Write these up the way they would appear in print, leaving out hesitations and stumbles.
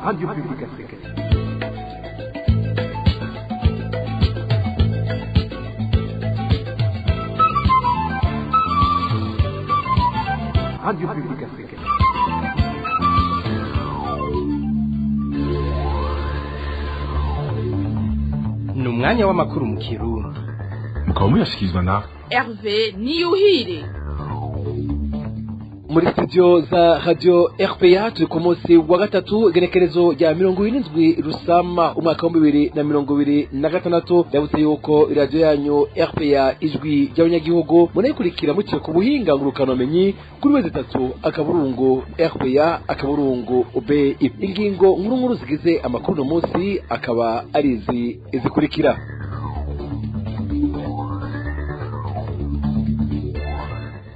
Radio Publique Africaine. Radio Publique Africaine. Ni umwanya w'amakuru mu Kirundi. Mukaba muyashyikirizwa na Hervé Niyuhire. Muri studio za Radio RPA turi ku munsi wa gatatu, igenekerezo rya 77 Rusama umwaka wa 2026. Ndabutse yuko radio yanyu RPA, Ijwi ry'Abanyagihugu, munayikurikira muciye ku buhinga ngurukanomenyi kuri w3.rpa.bi. Ingingo nkuru nkuru zigize amakuru no munsi akaba ari izi izikurikira: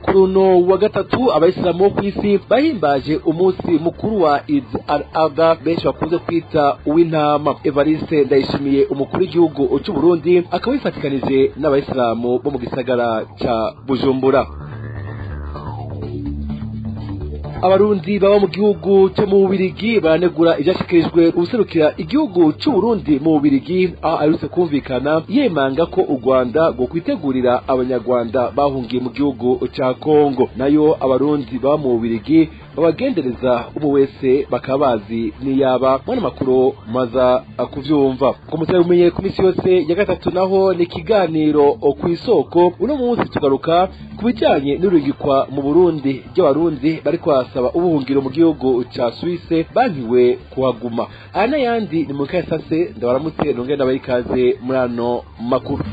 Kuruno wa gatatu abayisilamu bo kw'isi bahimbaje umunsi mukuru wa Eid al-Adha, benshi bakunze kwita uw'intama. Evariste Ndayishimiye, umukuru w'igihugu c'u Burundi, akaba yifatikanije n'abayisilamu bo mu gisagara ca Bujumbura. Abarundi baba mu gihugu cyo mu Bubirigi baranegura ivyashikirijwe ubuserukira igihugu c'u Burundi mu Bubirigi, aho aherutse kumvikana yemanga ko u Rwanda rwo kwitegurira abanyarwanda bahungiye mu gihugu ca Kongo. Nayo abarundi baba mu Bubirigi babagendereza umwe wese bakaba bazi niyaba. Mwana makuru maza kuvyumva ku mutwe umenye ku misi yose ya gatatu. Naho ni ikiganiro ku isoko. Uno munsi tugaruka ku bijanye n'urugikwa mu Burundi ry'abarundi bariko basaba ubuhungiro mu gihugu ca Suisse bankiwe kuhaguma. Aya n'ayandi ni mu kasase. Ndabaramutse, nongere ndabaha ikaze muri ano makuru.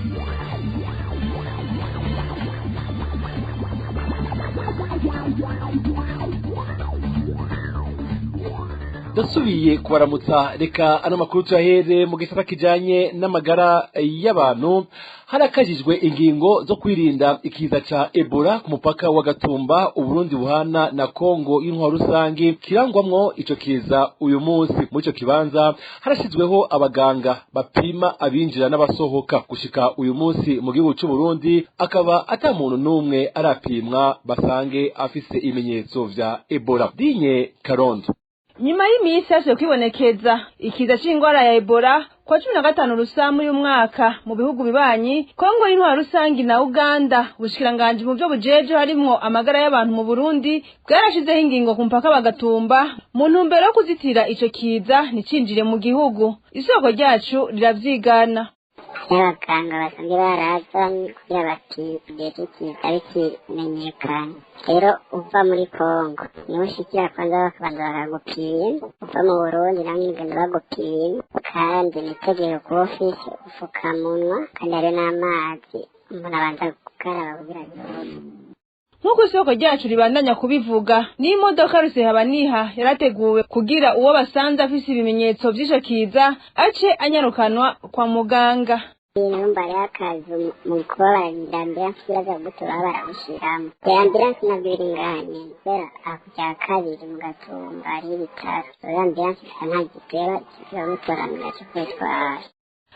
Ndasubiye kubaramutsa. Reka ano makuru tuyahere mu gisata kijanye n'amagara y'abantu. Harakajijwe ingingo zo kwirinda ikiza ca Ebola ku mupaka wa Gatumba Uburundi buhana na Kongo y'intwaro rusangi, kirangwamwo ico kiza uyu munsi. Muri ico kibanza harashizweho abaganga bapima abinjira n'abasohoka. Gushika uyu munsi mu gihugu c'u Burundi akaba ata muntu n'umwe arapimwa basange afise ibimenyetso vya Ebola. Dinye Karondo. Nyuma y'iminsi yaje kwibonekeza ikiza c'ingwara ya Ebola kwa 15 Rusamu uyu mwaka mu bihugu bibanyi Kongo y'intwaro rusangi na Uganda, ubushikiranganji mu byo bujeje harimwo amagara y'abantu mu Burundi bwarashizeho ingingo ku mpaka bagatumba mu ntumbero yo kuzitira ico kiza nticinjire mu gihugu. Isoko ryacu riravyigana. N'abaganga basanzwe baraza kugira bati igihe cy'ikiza bikimenyekana rero, uva muri Kongo niwe ushikira kwanza, bakabanza bakagupima. Uva mu Burundi nawe nyene ugenda bagupima, kandi nitegeko kuba ufise ufukamunwa, kandi hariyo n'amazi umuntu abanza gukaraba kugira yorohe. Nk'uko isoko ryacu ribandanya kubivuga, n'imodoka rusehabaniha yarateguwe kugira uwo basanze afise ibimenyetso vy'ico kiza ace anyarukanwa kwa muganga. Numva rero akazi mu kuba baragira ambulance iraza kugutora, baragushiramo iyo ambulance nabwo iri ngaha nyene, kubera aho ku kabiri mu Gatumba hariho ibitaro. Iyo ambulance isa nta gitera kiragutora gace kwitwara.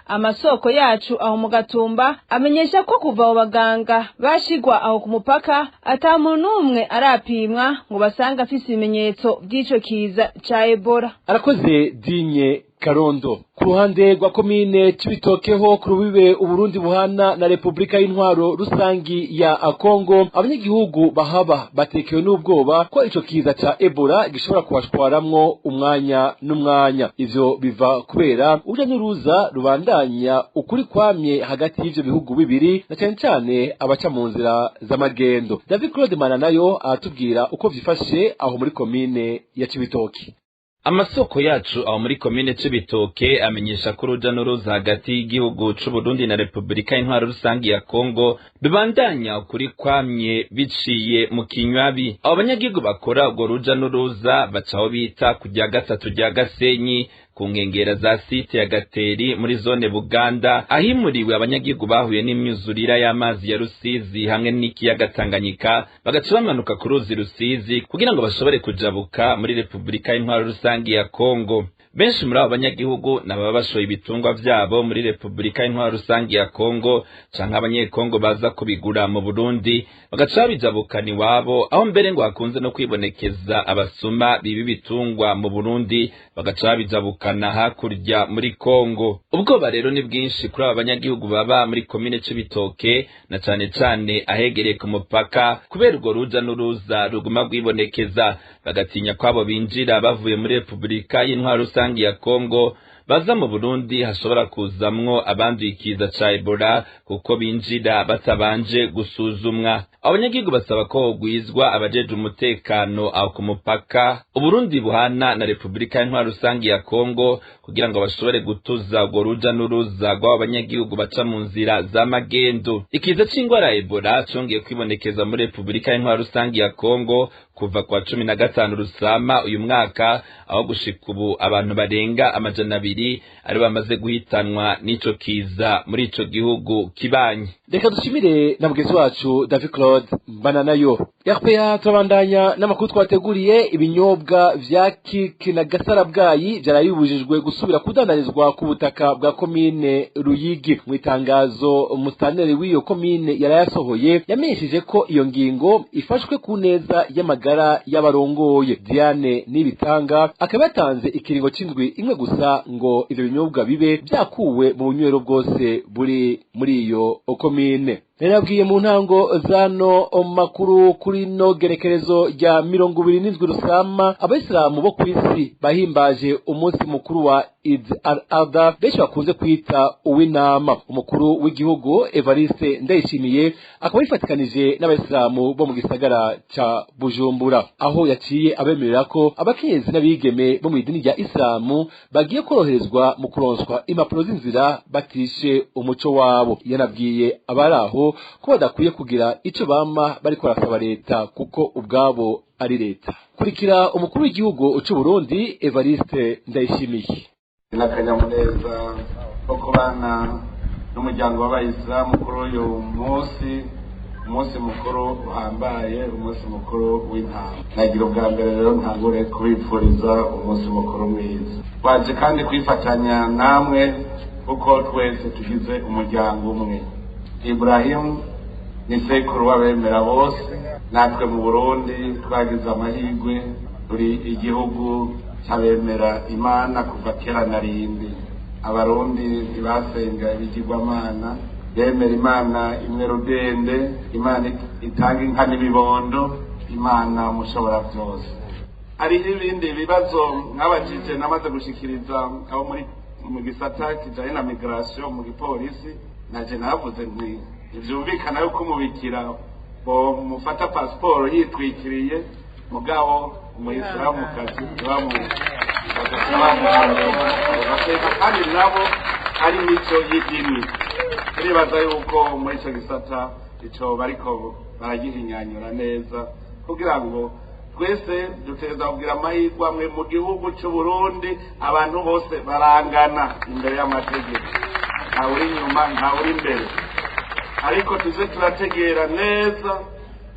Amasoko yacu aho mu Gatumba amenyesha ko kuva abo baganga bashigwa aho ku mupaka ata muntu n'umwe arapimwa ngo basange afise ibimenyetso vy'ico kiza ca Ebola. Arakoze Dinye Karondo. Ku ruhande rwa komine Cibitokeho, ku rubibe Uburundi buhana na Repubulika y'Intwaro Rusangi ya Kongo, abanyagihugu bahaba batekewe n'ubwoba ko ico kiza ca Ebola gishobora kubashwaramwo umwanya n'umwanya. Ivyo biva kubera uruja n'uruza rubandanya ukuri kwamye hagati y'ivyo bihugu bibiri, na cane cane abaca mu nzira z'amagendo. David Claude Mananayo aratubwira uko vyifashe aho muri komine ya Cibitoke. Amasoko yacu aho muri komine Cibitoke amenyesha ko uruja n'uruza hagati y'igihugu c'Uburundi na Repubulika y'Intwaro Rusangi ya Kongo bibandanya ukuri kwamye biciye mu kinywabi. Abo banyagihugu bakora urwo ruja n'uruza baca aho bita ku rya gatatu rya Gasenyi, ku nkengera za site ya Gateri muri zone Buganda, ahimuriwe abanyagihugu bahuye n'imyuzurira y'amazi ya Rusizi hamwe n'ikiyaga Tanganyika, bagaca bamanuka ku ruzi Rusizi kugira ngo bashobore kujabuka muri Repubulika y'Intwaro Rusangi ya Kongo. Benshi muri abo banyagihugu nababa bashoye ibitungwa vyabo muri Republika y'Intwaro Rusangi ya Kongo canke abanyekongo baza kubigura mu Burundi bagaca babijabukana iwabo, aho mbere ngo hakunze no kwibonekeza abasuma biba ibitungwa mu Burundi bagaca babijabukana hakurya muri Kongo. Ubwoba rero ni bwinshi kuri aba banyagihugu baba muri komine Cibitoke na cane cane ahegereye ku mupaka, kubera urwo ruja n'uruza ruguma rwibonekeza, bagatinya kwabo binjira bavuye muri Republika y'Intwaro Rusangi ya Kongo baza mu Burundi hashobora kuzamwo abanduye ikiza ca Ebola kuko binjira batabanje gusuzumwa. Abanyagihugu basaba ko hogwizwa abajeje umutekano aho ku mupaka Uburundi buhana na Republika y'Intwaro Rusangi ya Kongo kugira ngo bashobore gutuza urwo ruja n'uruza rw'abo banyagihugu baca mu nzira z'amagendo. Ikiza c'ingwara ya Ebola congeye kwibonekeza muri Republika y'Intwaro Rusangi ya Kongo kuva kwa 15 Rusama uyu mwaka, aho gushika ubu abantu barenga 200 ari bamaze guhitanwa n'ico kiza muri ico gihugu kibanyi. Reka dushimire na mugenzi wacu David Claude Mbananayo. RPA turabandanya n'amakuru twateguriye. Ibinyobwa vya Kiki na Gasarabwayi vyarayibujijwe gusubira kudandarizwa ku butaka bwa komine Ruyigi. Mu itangazo umustaneri w'iyo komine yarayasohoye yamenyesheje ko iyo ngingo ifashwe ku neza y'amagara y'abarongoye. Diane Nibitanga akaba yatanze ikiringo c'indwi imwe gusa ngo ivyo binyobwa bibe vyakuwe mu bunywero bwose buri muri iyo komine. Narabwiye mu ntango zano makuru kuri no gerekerezo rya 27 Rusama abayisilamu bo kwisi bahimbaje umunsi mukuru wa Eid al-Adha benshi bakunze kwita uw'intama. Umukuru w'igihugu Evariste Ndayishimiye akaba yifatikanije n'abayisilamu bo mu gisagara ca Bujumbura, aho yaciye abemerera ko abakenyezi n'abigeme bo mu idini rya Islamu bagiye koroherezwa mu kuronswa impapuro z'inzira batishe umuco wabo. Yanabwiye abari aho ko badakwiye kugira ico bama bariko barasaba leta kuko ubwabo ari leta. Kurikira umukuru w'igihugu c'u Burundi Evariste Ndayishimiye. N'akanyamuneza ko kubana n'umuryango w'abayisilamu kuri uyu munsi, umunsi mukuru uhambaye, umunsi mukuru w'intama. Nagira ubwa mbere rero ntangure kubipfuriza umunsi mukuru mwiza. Waje kandi kwifatanya namwe kuko twese tugize umuryango umwe. Ibrahim ni sekuru w'abemera bose, natwe mu Burundi twagize amahirwe turi igihugu cy'abemera Imana kuva kera na rindi. Abarundi ntibasenga ibigirwamana, bemera Imana imwe rudende, Imana itanga inka n'ibibondo, Imana mushobora byose. Hariho ibindi bibazo nk'abajije namaze gushikiriza abo muri mu gisata kijanye na migration mu gipolisi, naje navuze nti ivyumvikana yuko umubikira bo mufata pasiporo yitwikiriye, mugabo umuyisilamukazi bamu kandi nabo ari mico y'idini. Turibaza yuko muri ico gisata ico bariko baragihinyanyura neza kugira ngo twese dutegereza kugira amahirwe amwe mu gihugu c'u Burundi. Abantu bose barangana imbere y'amategeko, ntawe uri inyuma ntawe uri imbere, ariko tuze turategera neza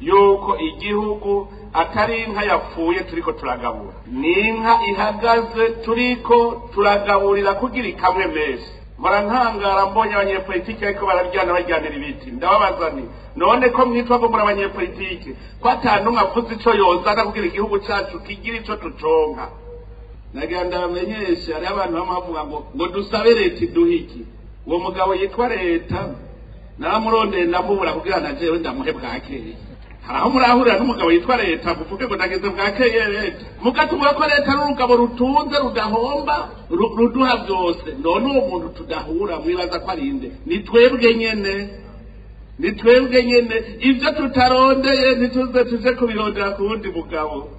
yuko igihugu atari inka yapfuye turiko turagabura, ni inka ihagaze turiko turagaburira kugira ikamwe menshi. Mpora ntangara mbonye abanyepolitike ariko bararyana baryanira ibiti, ndababaza nti none ko mwitwa ko muri abanyepolitike ko ata n'umwe avuze ico yozana kugira igihugu cacu kigira ico tuconka? Nagira ndabamenyeshe hariho abantu bamwe bavuga ngo dusabe leta iduhe iki. Uwo mugabo yitwa leta naramurondeye ndamubura kugira na jewe ndamuhe bwakeye. Hari aho murahurira n'umugabo yitwa leta muvuge ngo ndageze bwakeye leta, mugatuvuga ko leta ari urugabo rutunze rudahomba ruduha byose. None uwo muntu tudahura mwibaza ko ari nde? Ni twebwe nyene, ni twebwe nyene. Ivyo tutarondeye ntituze tuje kubirondera ku wundi mugabo.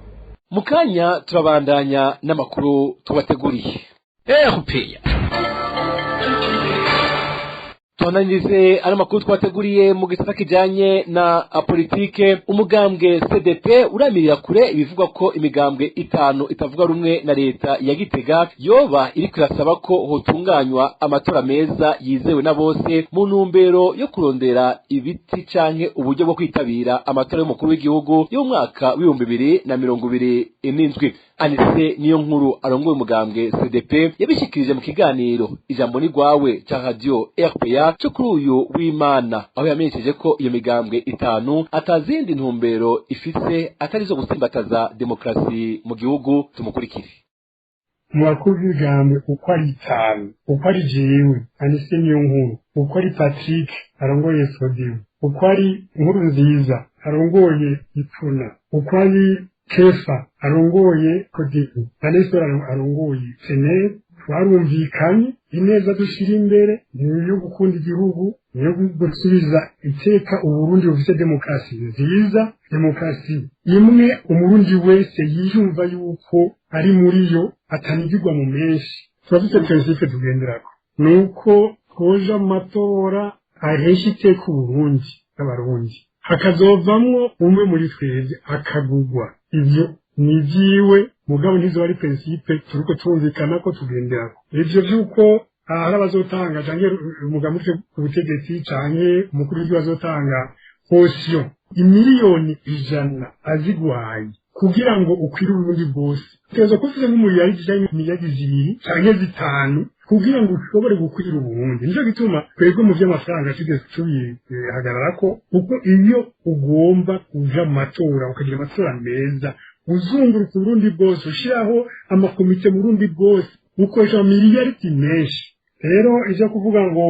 Mukanya turabandanya n'amakuru tubateguriye. RPA Tubandanirize ari amakuru twateguriye mu gisata kijanye na politike. Umugambwe CDP uramirira kure ibivugwa ko imigambwe 5 itavuga rumwe na leta ya Gitega yoba iriko irasaba ko hotunganywa amatora meza yizewe na bose mu ntumbero yo kurondera ibiti canke uburyo bwo kwitabira amatora y'umukuru w'igihugu y'umwaka w'ibihumbi 2027. Anise niyo nkuru arongoye umugambwe CDP yabishikirije mu kiganiro Ijambo ni Gwawe ca Radio RPA cyo kuri uyu w'Imana, aho yamenyesheje ko iyo migambwe itanu atazindi ntumbero ifise atari zo gusimbataza demokrasi mu gihugu. Tumukurikire. Mu bakuru b'imigambwe uko ari itanu, uko ari jewe Anise niyo nkuru, uko ari Patrick arongoye Sodiyo, uko ari Nkuru nziza arongoye Ipfuna, uko ari Kefa arongoye Kodiyo, Anestor arongoye Seneri, twarumvikanye ineza dushira imbere niyo gukunda igihugu, niyo gusubiza iteka Uburundi bufite demokarasi nziza, demokarasi imwe umurundi wese yiyumva yuko ari muri yo atanigirwa mu menshi. Turafite principe tugenderako, nuko twoja mu matora ahesha iteka Uburundi n'Abarundi, hakazovamwo umwe muri twebwe akagugwa. Ivyo ni ivyiwe, mugabo ntizo ari principe turiko tumvikana ko tugenderako. Ivyo vy'uko hari abazotanga canke umugambi ku butegetsi canke umukuru w'igihugu azotanga caution 100,000,000 aziguhaye kugira ngo ukwire Uburundi bwose, utegerezwa kuba ufise nk'umuriyaridi canke 2 miliyari canke 5 kugira ngo ushobore gukwira Uburundi. Nico gituma twebwe mu vy'amafaranga tugeze tubihagararako, kuko iyo ugomba kuja mu matora ukagira amatora meza, uzunguruka Uburundi bwose, ushiraho amakomite mu Burundi bwose, ukoresha miliyaridi menshi. Rero ivyo kuvuga ngo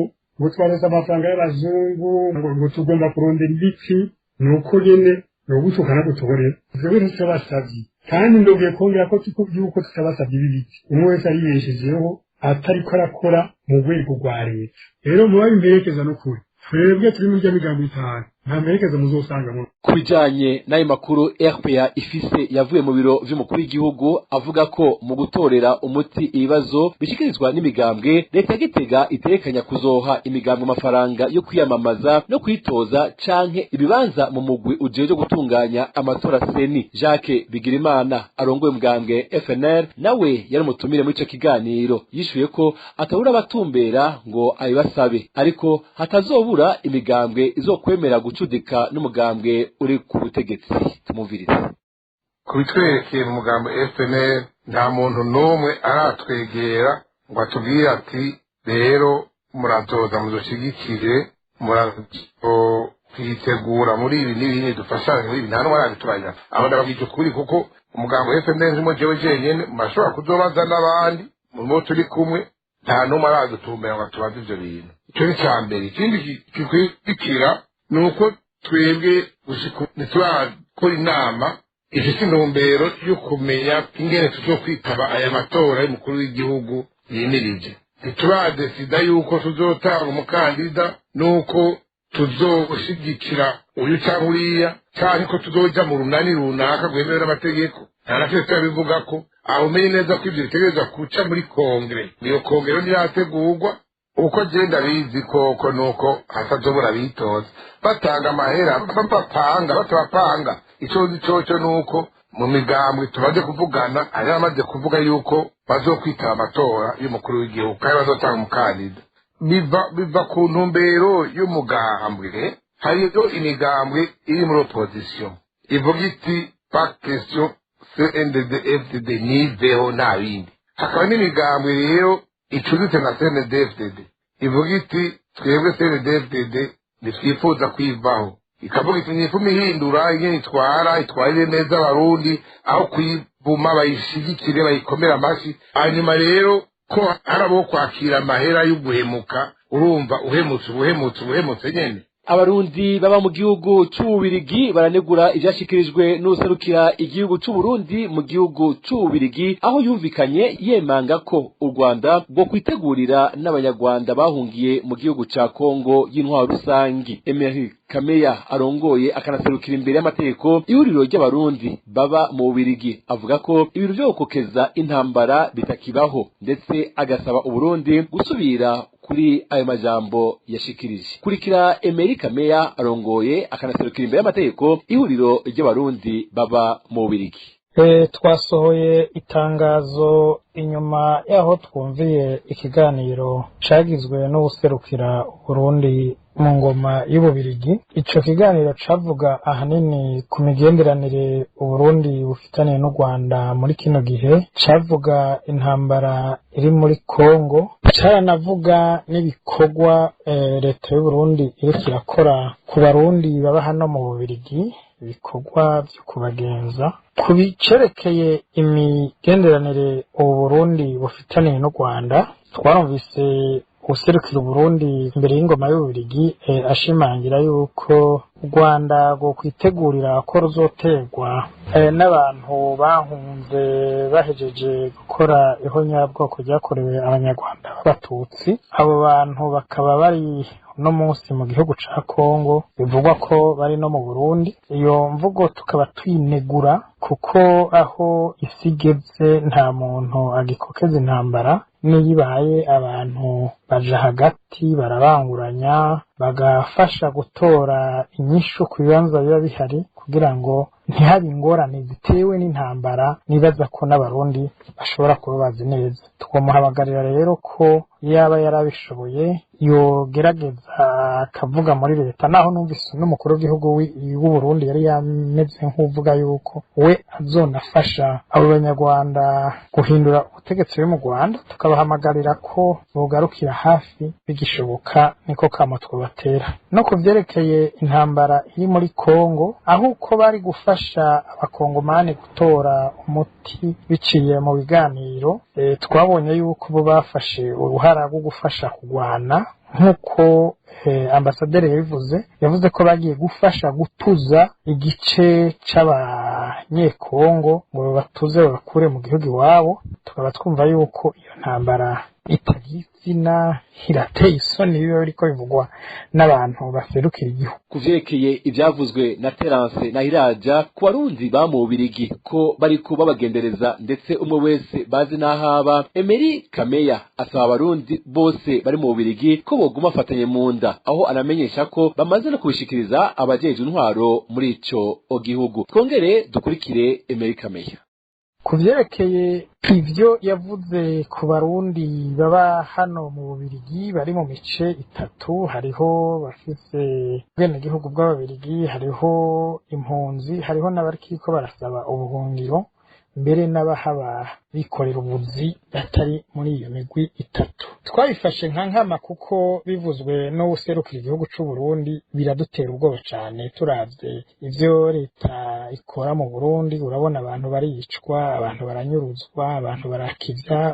twarose amafaranga y'abazungu, ngo tugomba kurondera ibiti, nuko nyene nogutukana gutohorera. Twebwe ntitubasavye, kandi ndongeye kongera ko yuko tutabasavye ibi biti. Umwe wese aribeshejeho atariko arakora mu rwego rwa leta. Rero mubabe imperekeza n'ukuri, twebwe turi muri rya migambo itanu, nta mperekeza muzosanga. Ku bijanye n'ayo makuru RPA ifise yavuye mu biro vy'umukuru w'igihugu avuga ko mu gutorera umuti ibibazo bishikirizwa n'imigambwe, leta ya Gitega itekanya kuzoha imigambwe amafaranga yo kwiyamamaza no kwitoza canke ibibanza mu mugwi ujejwe gutunganya amatora seni. Jacques Bigirimana arongoye umugambwe FNL nawe yari umutumire muri ico kiganiro, yishuye ko atabura abatumbera ngo abibasabe, ariko hatazobura imigambwe izokwemera gucudika n'umugambwe uri ku butegetsi. Tumumvirize. Ku bitwerekeye mu mugambo FNL, nta muntu n'umwe aratwegera ngo atubwire ati rero muratoza mudushigikire, muratwitegura muri ibi n'ibi, dufashanye muri ibi, nta n'umwe arabitubarira. Abo ndababwije ukuri, kuko umugambo FNL ndimo jewe jenyene, murashobora kuzobaza n'abandi mu turi kumwe, nta n'umwe aradutumbera ngo atubaze ivyo bintu. Ico ni ica mbere. Ikindi gikurikira ni uko twebwe ntiturakora inama ifise intumbero yo kumenya ingene tuzokwitaba aya matora y'umukuru w'igihugu yimirije. Ntituradesida yuko tuzotanga umukandida, nuko tuzoshigikira uyu canke uriya, canke ko tuzoja mu runani runaka rwemewe n'amategeko. Nta na kimwe turabivugako. Aho umenye neza ko ivyo bitegerezwa kuca muri kongere. Iyo kongere ntirategurwa. Uko je ndabizi koko nuko hatazobura bitoza batanga amahera, bapanga batabapanga. Ico nzi coco nuko mu migambwe tumaze kuvugana, hari abamaze kuvuga yuko bazokwitaba amatora y'umukuru w'igihugu kandi bazotanga umukandida. Biva ku ntumbero y'umugambwe. Hariyo imigambwe iri muri opposition ivuga iti pas question, CNDD FDD niveho, nta bindi. Hakaba n'imigambwe rero icuditse na CNDD FDD ivuga iti twebwe CNDD FDD ntitwifuza kwivaho, ikavuga iti ntifume ihindura ingene itwara, itwarire neza Abarundi, aho kuyivuma bayishigikire, bayikomere amashi. Hanyuma rero ko hari abo kwakira amahera y'uguhemuka, urumva uhemutse ubuhemutse ubuhemutse nyene. Abarundi baba mu gihugu c'Ububirigi baranegura ivyashikirijwe n'userukira igihugu c'Uburundi mu gihugu c'Ububirigi, aho yumvikanye yemanga ko u Rwanda rwo kwitegurira n'Abanyarwanda bahungiye mu gihugu ca Kongo y'intwaro rusangi. Emery Kameya arongoye akanaserukira imbere y'amategeko ihuriro ry'Abarundi baba mu Bubirigi avuga ko ibintu vyo gukokeza intambara bitakibaho, ndetse agasaba Uburundi gusubira kuri ayo majambo yashikirije. Kurikira Emery Kameya arongoye akanaserukira imbere y'amategeko ihuriro ry'Abarundi baba mu Bubirigi. Twasohoye itangazo inyuma yaho twumviye ikiganiro cagizwe n'uwuserukira Uburundi mu ngoma y'Ububirigi. Ico kiganiro cavuga ahanini ku migenderanire Uburundi bufitaniye n'u Rwanda muri kino gihe, cavuga intambara iri muri Kongo, caranavuga n'ibikorwa leta y'Uburundi iriko irakora ku Barundi baba hano mu Bubirigi, ibikorwa vyo kubagenza. Ku bicerekeye imigenderanire Uburundi bufitaniye n'u Rwanda, twarumvise userukira Uburundi imbere y'ingoma y'Ububirigi ashimangira yuko u Rwanda rwokwitegurira ko ruzoterwa n'abantu bahunze bahejeje gukora ihonyabwoko ryakorewe Abanyarwanda b'Abatutsi. Abo bantu bakaba bari uno munsi mu gihugu ca Kongo, bivugwa ko bari no mu Burundi. Iyo mvugo tukaba tuyinegura kuko aho isi igeze nta muntu agikokeza intambara, n'iyo ibaye abantu baja hagati barabanguranya, bagafasha gutora inyishu ku bibanza biba bihari kugira ngo ntihabe ingorane zitewe n'intambara. Nibaza ko n'Abarundi bashobora kuba bazi neza. Twomuhamagarira rero ko yaba yarabishoboye yogerageza akavuga muri leta, naho numvise n'umukuru w'igihugu w'Uburundi yari yameze nk'uvuga yuko we azonafasha abo Banyarwanda guhindura ubutegetsi buri mu Rwanda. Tukabahamagarira ko bogarukira hafi bigishoboka, niko kamo twobatera. No ku vyerekeye intambara iri muri Kongo, aho uko bari gufasha Abakongomani gutora umuti biciye mu biganiro, twabonye yuko bo bafashe uruhara rwo gufasha kugwana, nk'uko ambasaderi yabivuze. Yavuze ko bagiye gufasha gutuza igice c'Abanyekongo ngo babatuze babakure mu gihugu iwabo. Tukaba twumva yuko iyo ntambara itagira izina, irateye isoni biba biriko bivugwa n'abantu baserukira igihugu. Kuvyerekeye ivyavuzwe na Terence Nahiraja ku Barundi ba mu Bubirigi ko bariko babagendereza ndetse umwe wese bazi n'ahaba, Emery Kameya asaba Abarundi bose bari mu Bubirigi ko boguma bafatanye mu nda, aho anamenyesha ko bamaze no kubishikiriza abajejwe intwaro muri ico gihugu. Twongere dukurikire Emery Kameya. Ku vyerekeye ivyo yavuze ku Barundi baba hano mu Bubirigi bari mu mice itatu, hariho bafise ubwenegihugu bw'Ababirigi, hariho impunzi, hariho n'abariko barasaba ubuhungiro, mbere n'abahaba bikorera ubuzi batari muri iyo migwi itatu. Twabifashe nka nkama kuko bivuzwe n'uwuserukira igihugu c'u Burundi biradutera ubwoba cane. Turavye ivyo leta ikora mu Burundi, urabona abantu baricwa, abantu baranyuruzwa, abantu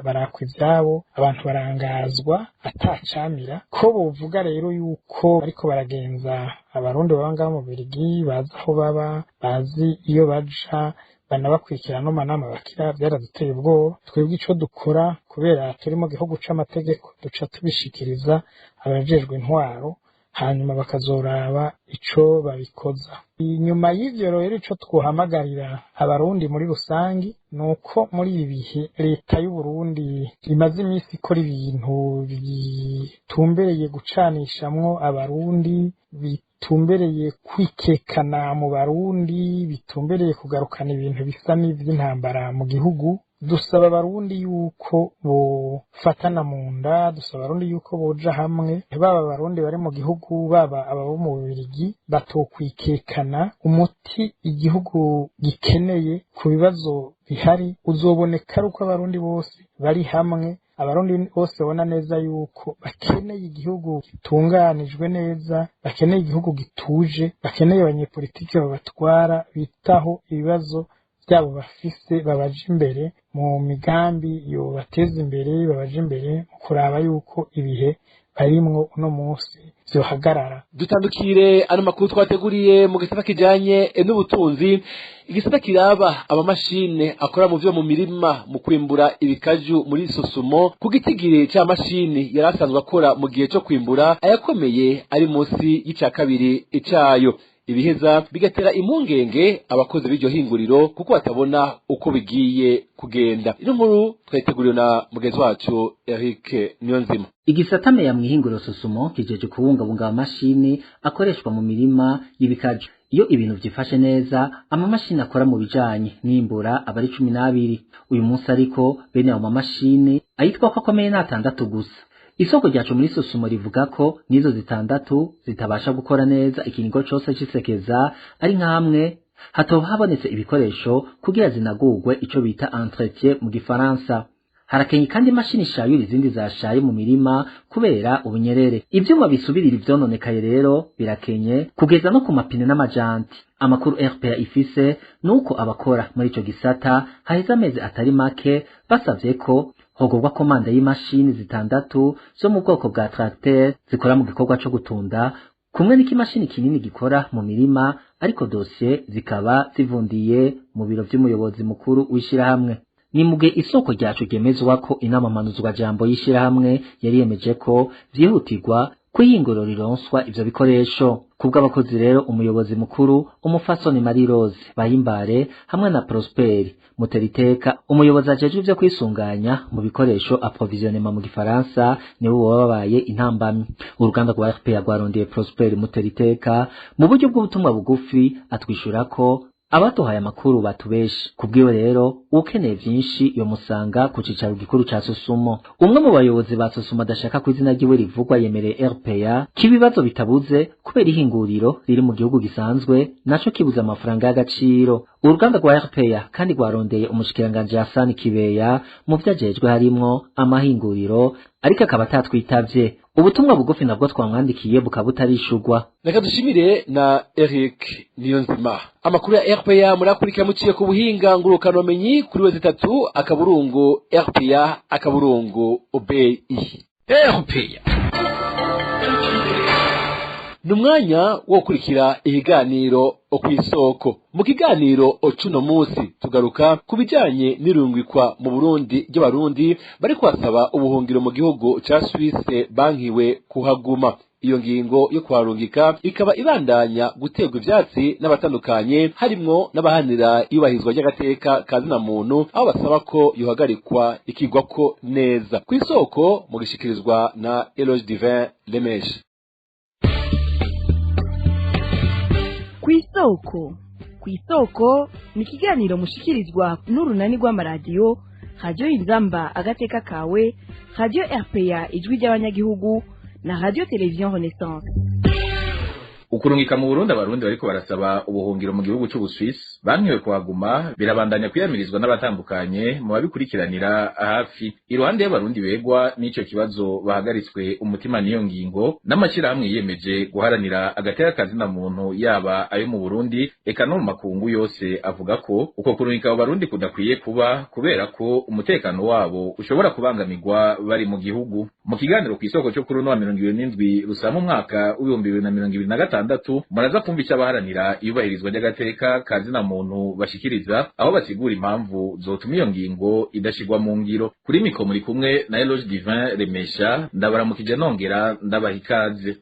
barakwa ivyabo, abantu barangazwa atacamira. Ko bovuga rero yuko bariko baragenza Abarundi baba ngaha mu Bubirigi, bazi aho baba, bazi iyo baja, banabakurikirana no manama bakira, byaraduteye ubwoba. Twebwe ico dukora, kubera turi mu gihugu c'amategeko, duca tubishikiriza abajejwe intwaro, hanyuma bakazoraba ico babikoza. Inyuma y'ivyo rero, ico twohamagarira Abarundi muri rusangi nuko muri ibi bihe leta y'Uburundi imaze iminsi ikora ibintu bitumbereye gucanishamwo Abarundi, bitumbereye kwikekana mu Barundi, bitumbereye kugarukana ibintu bisa n'ivy'intambara mu gihugu. Dusaba Abarundi yuko bofatana mu nda, dusaba Abarundi yuko boja hamwe, baba Abarundi bari mu gihugu, baba ababo mu Bubirigi, batokwikekana. Umuti igihugu gikeneye ku bibazo bihari uzoboneka ari uko Abarundi bose bari hamwe, Abarundi bose babona neza yuko bakeneye igihugu gitunganijwe neza, bakeneye igihugu gituje, bakeneye abanyepolitike babatwara bitaho ibibazo byabo bafise, babaje imbere mu migambi yobateza imbere, babaje imbere mu kuraba yuko ibihe barimwo uno munsi vyohagarara. Dutandukire ano makuru twateguriye mu gisata kijanye n'ubutunzi, igisata kiraba amamashine akora mu vyo mu mirima mu kwimbura ibikaju muri Sosumo. Ku gitigiri c'amashini yari asanzwe akora mu gihe co kwimbura, ayakomeye ari munsi y'ica kabiri icayo, ibiheza bigatera impungenge abakozi b'iryo hinguriro kuko batabona uko bigiye kugenda. Ino nkuru twayiteguriwe na mugenzi wacu Eric Niyonzima. Igisata meya mw'ihinguriro Sosumo kijeje kubungabunga amamashini akoreshwa mu mirima y'ibikaju. Iyo ibintu vyifashe neza, amamashini akora mu bijanye n'imbura aba ari 12. Uyu munsi ariko bene ayo mamashini ayitwa ko akomeye ni 6 gusa. Isoko ryacu muri Sosumo rivuga ko nizo zitandatu zitabasha gukora neza ikiringo cose c'isekeza ari nkamwe hatoba habonetse ibikoresho kugira zinagurwe, ico bita entretien mu gifaransa. Harakenye kandi imashini ishayura izindi zashaye mu mirima kubera ubunyerere. Ivyuma bisubirira ivyononekaye rero birakenye, kugeza no ku mapine n'amajanti. Amakuru RPA ifise nuko abakora muri ico gisata haheze amezi atari make basavye ko hogorwa komanda y'imashini zitandatu zo mu bwoko bwa tracteur zikora mu gikorwa co gutunda, kumwe n'ikimashini kinini gikora mu mirima, ariko dosiye zikaba zivundiye mu biro vy'umuyobozi mukuru w'ishirahamwe. Ni mugihe isoko ryacu ryemezwa ko inama mpanuzwa jambo y'ishirahamwe yari yemeje ko vyihutirwa kwiyinguro rironswa ivyo bikoresho. Kubw'abakozi rero, umuyobozi mukuru umufasoni Marie Rose Bahimbare hamwe na Prosper Muteriteka, umuyobozi ajejwe ivyo kwisunganya mu bikoresho, approvisionnement mu gifaransa, nibo baba babaye intambamyi. Uruganda rwa RPA rwarondeye Prosper Muteriteka mu buryo bw'ubutumwa bugufi, atwishura ko abatuhaye amakuru batubeshe. Kubwiwe rero, ukeneye vyinshi yomusanga ku cicaro gikuru ca Sosumo. Umwe mu bayobozi ba Sosumo adashaka ko izina ryiwe rivugwa yemereye RPA ko ibibazo bitabuze kubera ihinguriro riri mu gihugu gisanzwe naco kibuze amafaranga y'agaciro. Uruganda rwa RPA kandi rwarondeye umushikiranganji Hassan Kibeya mu vyajejwe harimwo amahinguriro, ariko akaba atatwitavye. Ubutumwa bugufi nabwo twamwandikiye bukaba butarishurwa. Reka dushimire na Eric Niyonzima. Amakuru ya RPA murakurikira muciye ku buhinga ngurukanomenyi kuri we zitatu akaburungu RPA akaburungu OBI. RPA ni umwanya wo gukurikira ibiganiro kw'isoko. Mu kiganiro cuno munsi tugaruka ku bijanye n'irungikwa mu Burundi ry'abarundi bari kwasaba ubuhungiro mu gihugu ca Suisse bankiwe kuhaguma. Iyo ngingo yo kuharungika ikaba ibandanya guterwa ivyatsi n'abatandukanye, harimwo n'abahanira iyubahirizwa ry'agateka ka zina muntu, aho basaba ko yohagarikwa ikigwako neza. Kw'isoko mu gishikirizwa na Eloge Divin Lemeshe. Kw'isoko, kw'isoko ni ikiganiro mushikirizwa n'urunani rw'amaradiyo Radio Inzamba agateka kawe, Radio RPA ijwi ry'abanyagihugu na Radio Television Renaissance. Ukurungika mu Burundi abarundi bariko barasaba ubuhungiro mu gihugu c'Ubuswisi bankiwe kuhaguma birabandanya kwiyamirizwa n'abatandukanye mu babikurikiranira hafi. Iruhande y'abarundi begwa n'ico kibazo bahagaritswe umutima n'iyo ngingo, n'amashirahamwe yiyemeje guharanira agateka kazina muntu yaba ayo mu Burundi eka no mu makungu yose, avuga ko uko kurungika abo barundi kudakwiye kuba kubera ko umutekano wabo ushobora kubangamirwa bari mu gihugu. Mu kiganiro kw'isoko cyo kuri uno wa 27 Rusama umwaka w'2026, muraza kumva icyo abaharanira iyubahirizwa ry'agateka ka zina muntu bashikiriza, aho basigura impamvu zotuma iyo ngingo idashirwa mu ngiro. Kuri miko muri kumwe na Eloge Divin Remesha, ndabaramukije nongera ndabaha ikaze.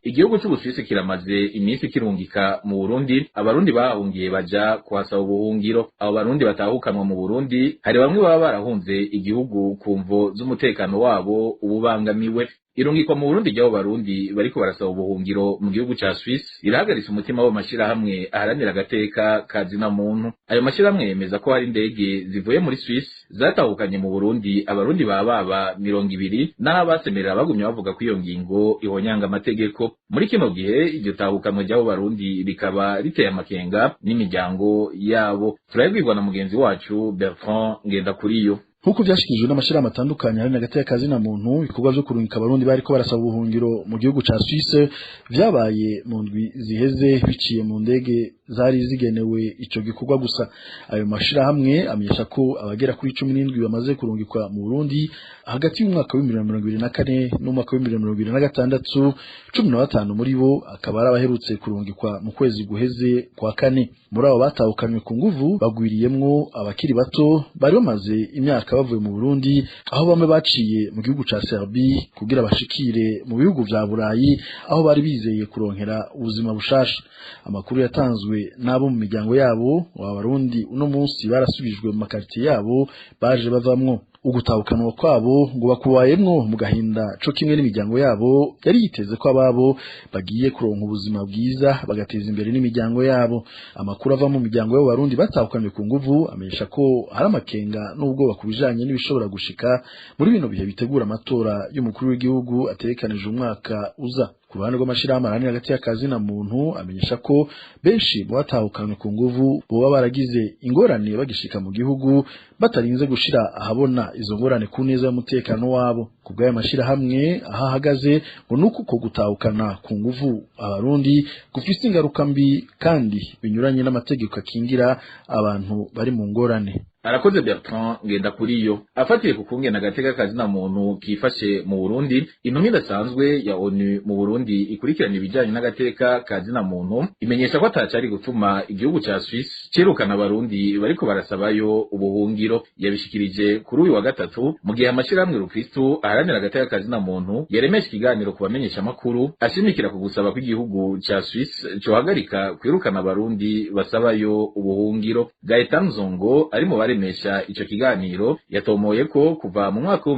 Igihugu c'Ubuswisi kiramaze iminsi kirungika mu Burundi abarundi bahungiye baja kuhasaba ubuhungiro. Abo barundi batahukanwa mu Burundi hari bamwe baba barahunze igihugu ku mvo z'umutekano wabo ububangamiwe. Irungikwa mu Burundi ry'abo barundi bariko barasaba ubuhungiro mu gihugu ca Suisse irahagaritse umutima w'amashirahamwe aharanira agateka ka zina muntu. Ayo mashirahamwe yemeza ko hari indege zivuye muri Suisse zatahukanye mu Burundi abarundi baba 20, naho abasemerera bagumye bavuga ko iyo ngingo ihonyanga amategeko. Muri kino gihe iryo tahukanwa ry'abo barundi rikaba riteye amakenga n'imiryango yabo. Turabibwirwa na mugenzi wacu Bertrand Ngendakuriyo. Nkuko vyashikirijwe n'amashirahamwe atandukanye hari n'agateka ka zina muntu, ibikorwa vyo kurungika abarundi bariko barasaba ubuhungiro mu gihugu ca Suisse vyabaye mu ndwi ziheze biciye mu ndege zari zigenewe ico gikorwa gusa. Ayo mashirahamwe amenyesha ko abagera kuri 17 bamaze kurungikwa mu Burundi hagati y'umwaka wa 2024 n'umwaka wa 2026, 15 muri bo akaba ari abaherutse kurungikwa mu kwezi guheze kwa kane. Muri abo batahukanywe ku nguvu bagwiriyemwo abakiri bato bari bamaze imyaka bavuye mu Burundi, aho bamwe baciye mu gihugu ca Serbie kugira bashikire mu bihugu vya Burayi aho bari bizeye kuronkera ubuzima bushasha. Amakuru yatanzwe n'abo mu miryango yabo, aba barundi uno munsi barasubijwe mu makartier yabo baje bavamwo. Ugutahukanwa kwabo ngo bakubayemwo mu gahinda co kimwe n'imiryango yabo yari yiteze ko ababo bagiye kuronka ubuzima bwiza bagateza imbere n'imiryango yabo. Amakuru ava mu miryango y'abarundi batahukanywe ku nguvu amenyesha ko hari amakenga n'ubwoba ku bijanye n'ibishobora gushika muri bino bihe bitegura amatora y'umukuru w'igihugu ategekanije umwaka uza. Ku ruhande rw'amashirahamwe aharanira hagati y'akazi na muntu amenyesha ko benshi mu batahukanywe ku nguvu boba baragize ingorane bagishika mu gihugu batarinze gushira ahabona izo ngorane ku neza y'umutekano wabo. Ku bw'aya mashirahamwe aho ahagaze ngo nuko uko gutahukana ku nguvu abarundi gufise ingaruka mbi kandi binyuranye n'amategeko akingira abantu bari mu ngorane. Arakoze Bertrand ngenda kuri yo. Afatiye ku kungena agateka kazina muntu kifashe mu Burundi, intumwa idasanzwe ya ONU mu Burundi ikurikirana ibijanye n'agateka kazina muntu imenyesha ko atacari gutuma igihugu ca Suisse cirukana abarundi bariko barasabayo ubuhungiro. Yabishikirije kuri uyu wa gatatu mu gihe amashirahamwe Rukristu aharanira agateka kazina muntu yaremesha ikiganiro ku bamenyesha makuru ashimikira ku gusaba kw'igihugu ca Suisse cohagarika kwirukana abarundi basabayo ubuhungiro. Gaetan Zongo ari mu baremesha ico kiganiro yatomoye ko kuva mu mwaka wa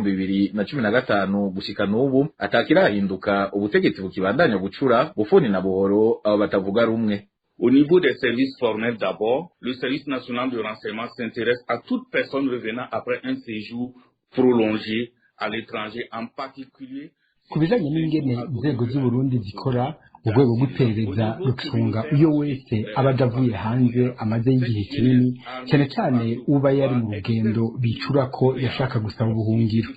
2015 gushika n'ubu atakirahinduka, ubutegetsi bukibandanya gucura bufuni na buhoro abo batavuga rumwe. Au niveau des services formels d'abord, le service national de renseignement s'intéresse à toute personne revenant après un séjour prolongé à l'étranger, en particulier ku bijanye n'ingene inzego z'Uburundi zikora. Urwego rw'iperereza rucunga iyo wese aba avuye hanze amaze y'igihe kinini, cyane cyane uba yari mu rugendo bicura ko yashaka gusaba ubuhungiro.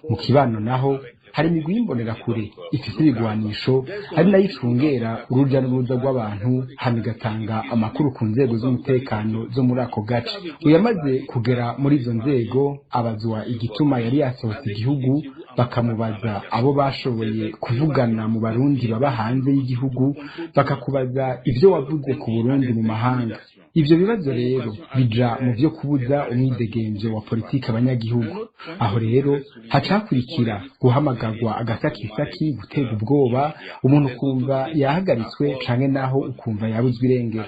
Mu kibano naho hari imigwi y'imbonerakure ifise ibigwanisho, ari nayo icungera uruja n'uruza rw'abantu, hama igatanga amakuru ku nzego z'umutekano zo muri ako gace. Uyamaze kugera muri izo nzego abazwa igituma yari yasohotse igihugu, bakamubaza abo bashoboye kuvugana mu Barundi baba hanze y'igihugu, bakakubaza ivyo wavuze ku Burundi mu mahanga. Ivyo bibazo rero bija mu vyo kubuza umwidegemvyo wa politiki abanyagihugu. Aho rero hacakurikira guhamagarwa agasakisaki, gutega ubwoba umuntu ukumva yahagaritswe canke naho ukumva yabuzwe irengero.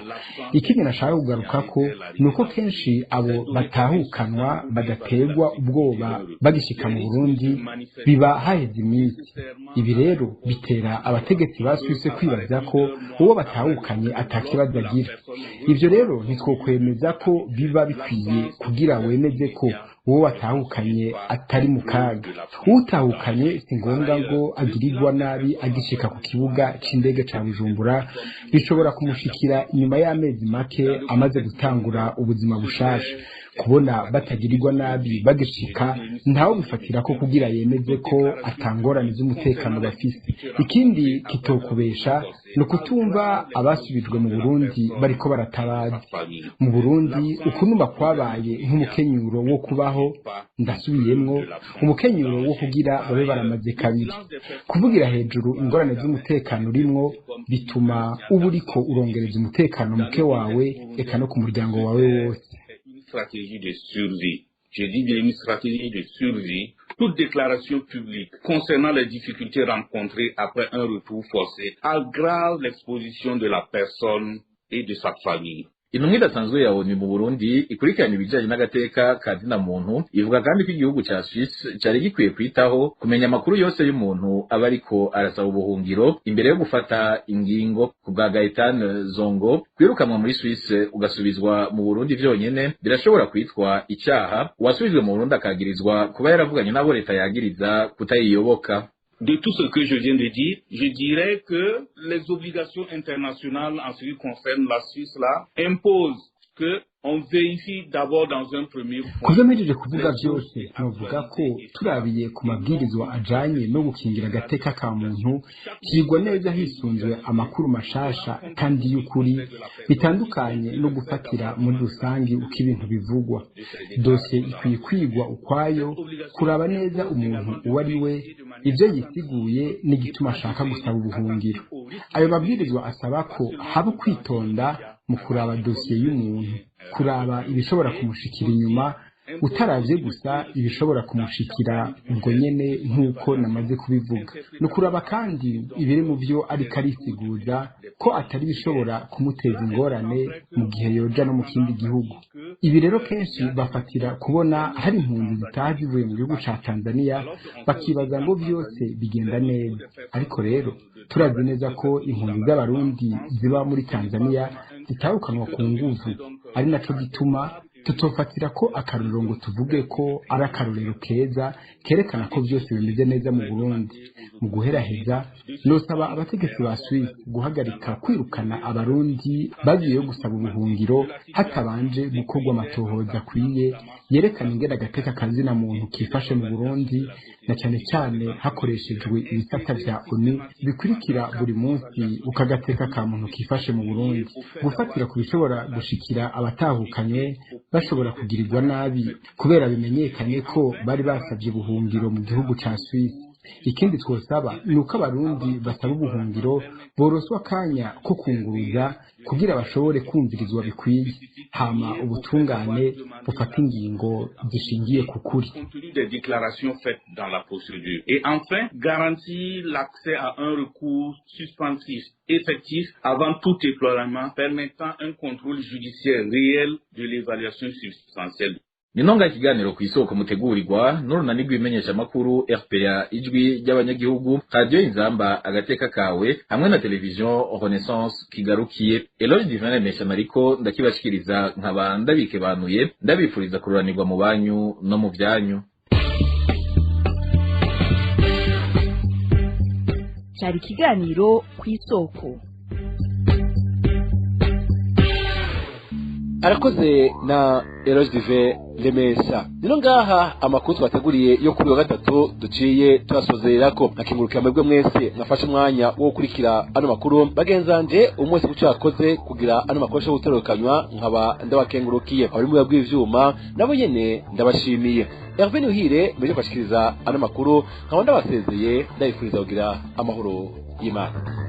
Ikindi nashaka kugarukako ni uko kenshi abo batahukanwa badaterwa ubwoba bagishika mu Burundi, biba haheze iminsi. Ibi rero bitera abategetsi ba Suisse kwibaza ko uwo batahukanye atakibazo agira. Ivyo rero ntitwokwemeza ko biba bikwiye kugira wemeze ko uwo watahukanye atari mu kaga. Utahukanye si ngombwa ngo agirirwa nabi agishika ku kibuga c'indege ca Bujumbura, bishobora kumushikira inyuma y'amezi make amaze gutangura ubuzima bushasha. Kubona batagirirwa nabi bagishika ntawe bifatira ko kugira yemeze ko atangorane z'umutekano bafise. Ikindi kitokubesha ni ukutumva abasubijwe mu Burundi bariko baratabaza. Mu Burundi ukunuma kwabaye nk'umukenyuro wo kubaho, ndasubiyemwo umukenyuro wo kugira babe baramaze kabiri. Kuvugira hejuru ingorane z'umutekano urimwo bituma uba uriko urongereza umutekano muke wawe eka no ku muryango wawe wose. Stratégie de survie. Je dis bien une stratégie de survie. Toute déclaration publique concernant les difficultés rencontrées après un retour forcé aggrave l'exposition de la personne et de sa famille. Intumwa idasanzwe ya ONU mu Burundi ikurikirana ibijanye n'agateka ka zina muntu ivuga kandi ko igihugu ca Suisse cari gikwiye kwitaho kumenya amakuru yose y'umuntu aba ariko arasaba ubuhungiro imbere yo gufata ingingo. Ku bwa Gaetan Zongo, kwirukanwa muri Suisse ugasubizwa mu Burundi vyonyene birashobora kwitwa icaha. Uwasubijwe mu Burundi akagirizwa kuba yaravuganye n'abo leta yagiriza kutayiyoboka. De tout ce que je viens de dire, je dirais que les obligations internationales en ce qui concerne la Suisse là imposent que on vérifie d'abord dans un premier point. Kuva mpejeje kuvuga vyose, novuga ko turabiye ku mabwirizwa ajanye no gukingira agateka ka muntu, vyigwa neza hisunzwe amakuru mashasha kandi y'ukuri, bitandukanye no gufatira muri rusangi uko ibintu bivugwa. Dosiye ikwiye kwigwa ukwayo, kuraba neza umuntu uwo ari we, ivyo yisiguye n'igituma ashaka gusaba ubuhungiro. Ayo mabwirizwa asaba ko haba kwitonda mu kuraba dosiye y'umuntu, kuraba ibishobora kumushikira inyuma Utaravye gusa ibishobora kumushikira ubwo nyene nk'uko namaze kubivuga, ni ukuraba kandi ibiri mu vyo ariko arisiguza ko atari bishobora kumuteza ingorane mu gihe yoja no mu kindi gihugu. Ibi rero kenshi bafatira kubona hari impunzi zitaha zivuye mu gihugu ca Tanzania, bakibaza ngo vyose bigenda neza. Ariko rero turazi neza ko impunzi z'Abarundi ziba muri Tanzania zitahukanwa ku nguvu, ari naco gituma tutofatira ko akarorero ngo tuvuge ko ari akarorero keza kerekana ko byose bimeze neza mu Burundi. Mu guheraheza, nosaba abategetsi ba Suisse guhagarika kwirukana Abarundi bagiyeyo gusaba ubuhungiro hatabanje gukorwa amatohoza akwiye yerekana ingene agateka kazina muntu kifashe mu Burundi, na cyane cyane hakoreshejwe ibisata vya ONU bikurikira buri munsi uko agateka ka muntu kifashe mu Burundi. Gufatira ku bishobora gushikira abatahukanye bashobora kugirirwa nabi kubera bimenyekanye ko bari basabye ubuhungiro mu gihugu ca Suisse. Ikindi twosaba ni uko Abarundi basaba ubuhungiro boroswa akanya ko kunguruza kugira bashobore kumvirizwa bikwiye, hama ubutungane bufata ingingo zishingiye ku kuri. Des déclarations faites dans la procédure. Et enfin, garantir l'accès à un recours suspensif effectif avant tout déploiement permettant un contrôle judiciaire réel de l'évaluation substantielle. Ninonga ikiganiro ku isoko mutegurirwa n'urunani rw'imenyeshamakuru RPA Ijwi ry'Abanyagihugu, Radio Inzamba Agateka Kawe hamwe na Television Renaissance kigarukiye. Eloge Divine Mesha mariko ndakibashikiriza nkaba ndabikebanuye, ndabifuriza kururanirwa mu banyu no mu vyanyu. Cyari ikiganiro ku isoko. Arakoze na Eloge Dive Lemesa. Nino ngaha amakuru twateguriye yo kuri wa gatatu duciye tuyasozererako. Nakingurukira mwebwe mwese mwafashe umwanya wo gukurikira ano makuru. Bagenzanje umwe wese kuco yakoze kugira ano makuru ashobore gutorokanywa, nkaba ndabakengurukiye. Abari mu bw'ivyuma nabo nyene ndabashimiye. Hervé Nuhire mbeje kwashikiriza ano makuru, nkaba ndabasezeye ndabifuriza kugira amahoro y'Imana.